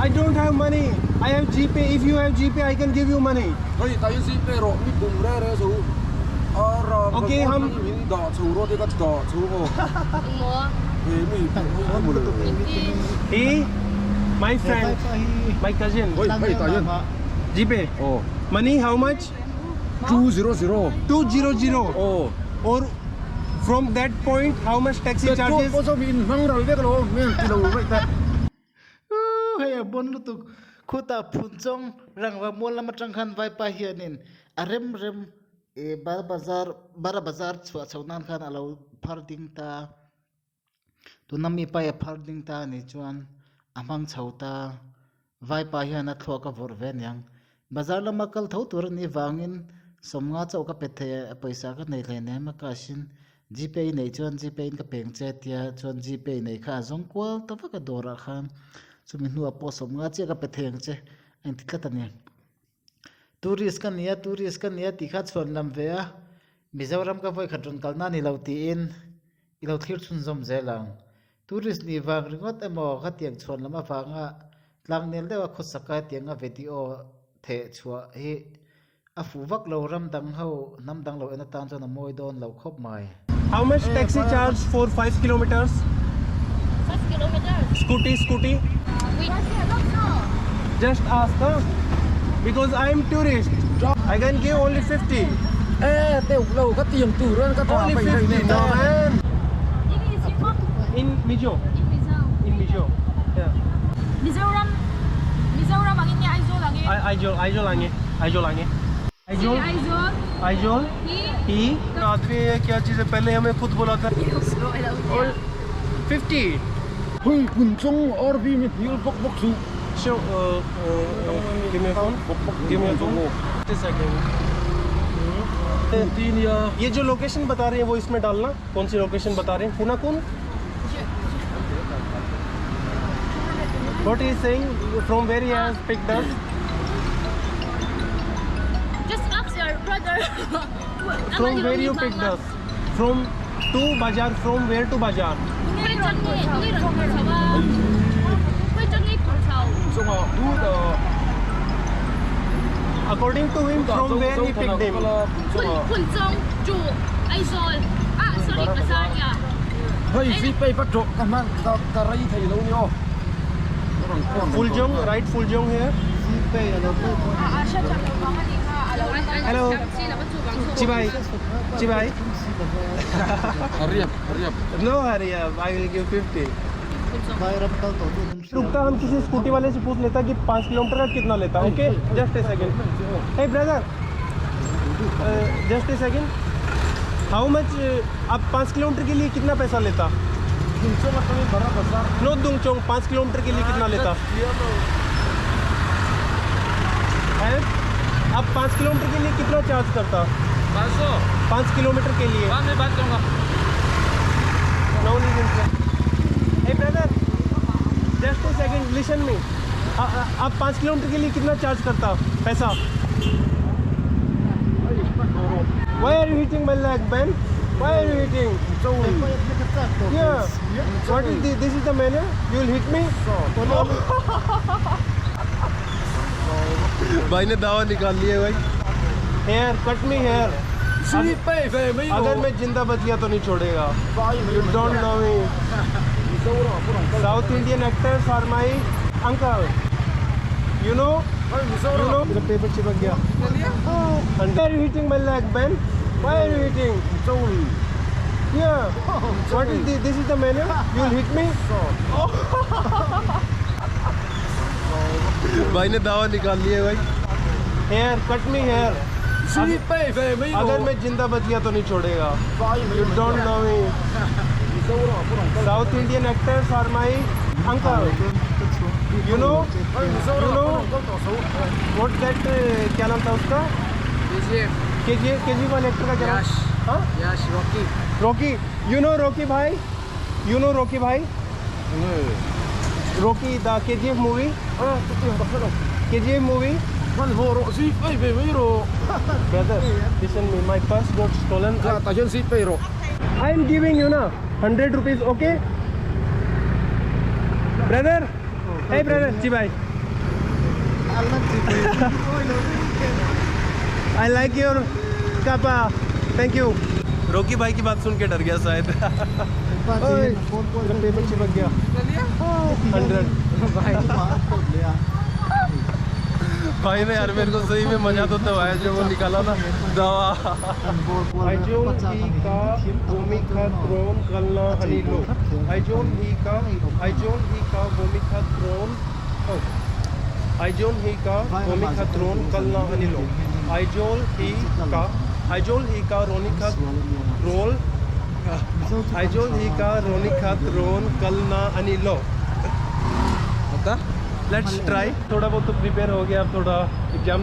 I don't have money. I have GPay. If you have GPay, I can give you money. Hei ta in GPay rawh mi bum re re zo a ram Okay, hum min dah chho rawh te ka dah chho aw. Engmaw? He mi a mu lo. He my friend, my cousin. Hei hei ta hian. GPay. Aw. Money how much? 200. 200. Aw. Or from that point how much taxi Petrol charges? pawh saw mi in hmang ral vek lo mi an ti lo vaih te. Ooh hei a bon lutuk khutah phunchawng rangva mual lam atang khan vaipa hianin a rem rem ih bar bazar bara bazar chhuah chhoh nan khan alo phar ding ta tuna mi pa hi a phar ding ta anih chuan a hmang chho ta vaipa hian a thluak a vawrh ve aniang bazar lama kal tho tur anih vangin sawmnga chauh ka pe thei a pawisa ka nei hleinem a cash in Gpay neih chuan Gpay in ka peng che tia chuan Gpay nei kha a zawng kual ta vak a dawrah khan chumi hnuah pawh sawmnga chiah ka pe thei ang che a inti tlat a ni. Tourist ka ni a tourist ka ni a tih kha chhuan lam ve a Mizoram ka vawikhat rawn kalna a ni lo tiin i lo thlir chhunzawm zel ang. Tourist nih vang ringawt emaw khatiang chhuan lam avanga tlangnel deuha khawsaka hetianga video theh chhuah hi A fuh vak lo ram dang ho hnam dang lo en atan chuan a mawi dawn lo khawp mai. How much taxi charge for 5 kilometers? 5 kilometers? Scooty, scooty. We don't know. Just ask huh? Because I am tourist. I can give only 50. E teuh lo ka tiang tur an ka tha Only 50 no man. In Mizo. In Mizo. In Mizo. Yeah. Mizoram Mizoram angin nge Aizawl angin? Aizawl Aizawl angin Aizawl angin Aizawl Aizawl Aizawl hi hi आदमी है क्या चीज है पहले हमें खुद बोला था और 50 Hei Phunchawng RV mi hnial bawk bawk chu. Show give me phone give me phone just a second. Ti nia. ये जो लोकेशन बता रहे हैं वो इसमें डालना कौन सी लोकेशन बता रहे हैं पूना कौन What he is saying from where he has picked us? Just ask your brother. From where you picked us? From to bazaar, from where to bazaar? According to him, from where he picked him? Phunchawng to Aizawl. Ah, sorry, Bazar, yeah. Hei GPay vat rawh ka hman ka rei thei lo ni aw. Phuljong, right Phuljong here. GPay a lo pawh pawh Hello. Chibai. Chibai. Hurry up, hurry up. No hurry up, I will give 50. Vairam kal tawh tu an hria. रुकता हम किसी scooty वाले से पूछ लेता कि 5 kilometre का कितना लेता okay just a second hey brother just a second how much आप 5 किलोमीटर के लिए कितना पैसा लेता नो दुंगचोंग 5 किलोमीटर के लिए कितना लेता है आप 5 किलोमीटर के लिए कितना चार्ज करता 5 किलोमीटर के लिए बाद में बात करूंगा No need interest. Hey brother, just a second, listen me. आप 5 किलोमीटर के लिए कितना चार्ज करता पैसा? Why are you hitting my leg, man? Why are you hitting? Yeah. What is this? This is the manner? You will hit me? भाई ने दावा निकाल लिया भाई. Here, cut me here. GPay ve mai अगर rawh. मैं जिंदा बच गया तो नहीं छोड़ेगा. You don't know me. South Indian actors are my uncle. You know? You know? मेरा पेपर चिपक गया. And why are you hitting my leg, man? Why are you hitting? Yeah. What is this? This is the manner? You will hit me? भाई ने दावा निकाल लिया भाई. Here, cut me here. GPay ve mai अगर rawh. मैं जिंदा बच गया तो नहीं छोड़ेगा. You don't know me. South Indian actors are my uncle. You know? You know? What that क्या नाम था उसका? KGF KG वाले एक्टर का क्या नाम? यश। हाँ? Yash Rocky Rocky. You know Rocky भाई? You know Rocky भाई? Rocky the KGF movie? KGF movie? Man haw rawh GPay ve mai rawh. Brother, listen me. My purse got stolen. Ka tah hian GPay rawh. I am giving you na 100 rupees, okay? Brother, hey brother, ji bhai. I like your kappa thank you Rocky भाई की बात सुन के डर गया शायद। ओए, मेरा पेपर चिपक गया। 100। भाई ने यार मेरे को सही में मजा तो तब आया जब वो निकाला ना दवा। Aizawl hi ka vomi kha tron kalna ani lo. Aizawl hi ka, Aizawl hi ka vomi kha tron, oh. Aizawl hi ka vomi kha tron kalna ani lo. Aizawl hi ka, Aizawl hi ka roni kha roll, Aizawl hi ka roni kha tron kalna ani lo. Let's try. थोड़ा बहुत तो prepare हो गया, अब थोड़ा exam.